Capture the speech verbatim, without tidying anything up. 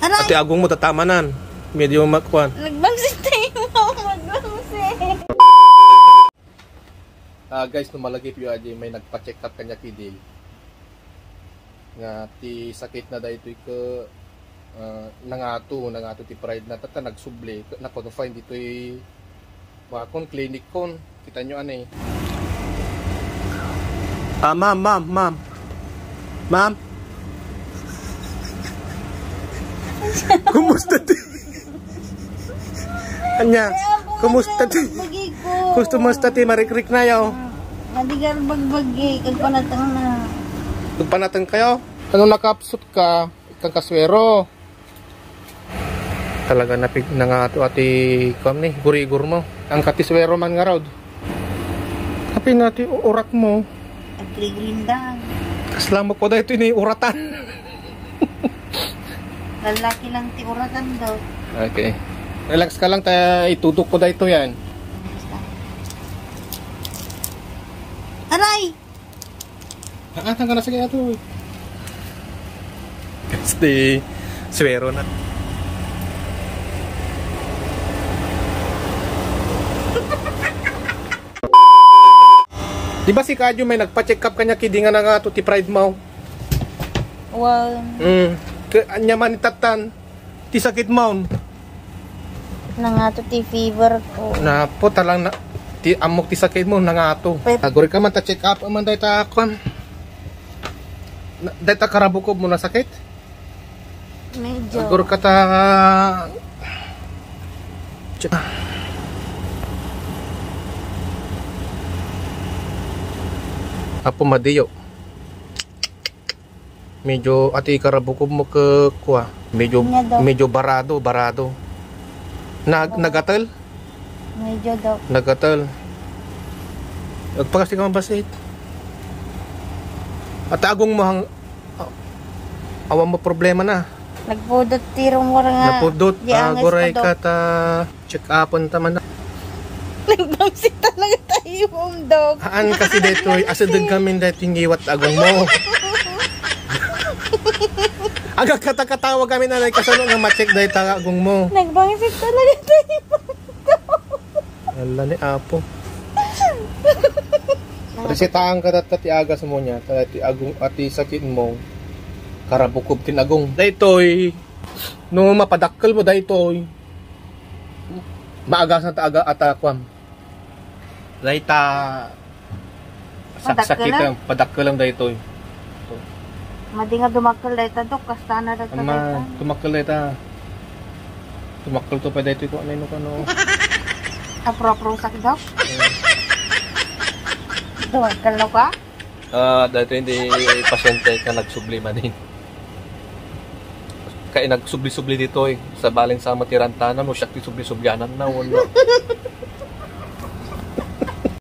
Aray! Ati agongmo tatamanan. Medyo makuan. Nagbangsit tayo, magbangsit. Ah, guys, no malagipyo, adi may nagpa-check up kaniak idi nga ti sakitna daytoy ket, ah, nangato, nangato ti pride na, tatta nagsubli, ket na-confine ditoy Bakon, clinic kon. Kita nyo, anay. Ah, ma'am, ma'am, ma'am. Ma'am? Kumusta ti? Anya, kumusta ti? Kumusta ti? Marikrik na yaw. Madigar bagbagi, agpanatang na. Agpanatang kayo? Ano nakapsot ka? Ikang kasuero. Talaga napig-, nangato ati kuan ni, gurigor mo. Ang kati suero man nga raod. Kapi na ti urat mo. Aggrigrindan. Kasla mo ko dahil ito ni uratan. Lalaki lang ti uratan daw. Okay. Relax ka lang, ta itudok ko dahil ito yan. Aray! Haatan ka na, sige, ato, eh. Este, suero na. Di ba si Kadyo may nagpa-check up kanya kidi nga nangato ti pride mo? Wow. Mm. Ke, anya man itatan? Ti sakit mo. Nangato ti fever ko. Napo, talang na, ti ammok ti sakit mo, nangato. Pwede. Aguri ka man ta check up man dayta kuan. Na, dayta karabukob mo nasakit? Medyo. Aguri ka ta check. Apo madiyo. Medyo ati karabukob mo ke kua. Medyo, medyo barado, barado. Nag-, nagatel? Medyo daw. Nagatel. Agpakasi ka mabasit. At agong mo hang, a-, awan mo problema na. Nagpudot ti rumor nga. Napudot, di angis aguray ko, Dok. Ka ta. Check upon ta man. Nagbangsit talaga tayo, Ma'am Doc. Haan kasi daytoy, asideg kami daytoy ngiwat agong mo. Agagkata-katawa kami na kasano nga ma-check dayta agong mo. Nagbangsit talaga tayo, Ma'am Doc. Ala ni Apo. Resetahan ka tatta ti agas mo niya, ta ti agong, ati sakit mo, karabukob kin agong. Daytoy, no mapadakkel mo daytoy, maagasan ta aga ata kuan. Dayta, saksakit. Padakkelan? Padakkelan daytoy. Madi nga dumakkel dayta, Dok, kasta na dagta. Ama, dayta. Dumakkel dayta. Dumakkel to pa daytoy ko, ano, ano, ano. Apro-apro sak, Dok? Eh. Dumakkel no ka? Ah, daytoy hindi pasyente ka nagsubli man din. Kay nagsubli-subli ditoy, eh. Sa baling sa matirantanan, no, siya ti subli-sublianan na, wala.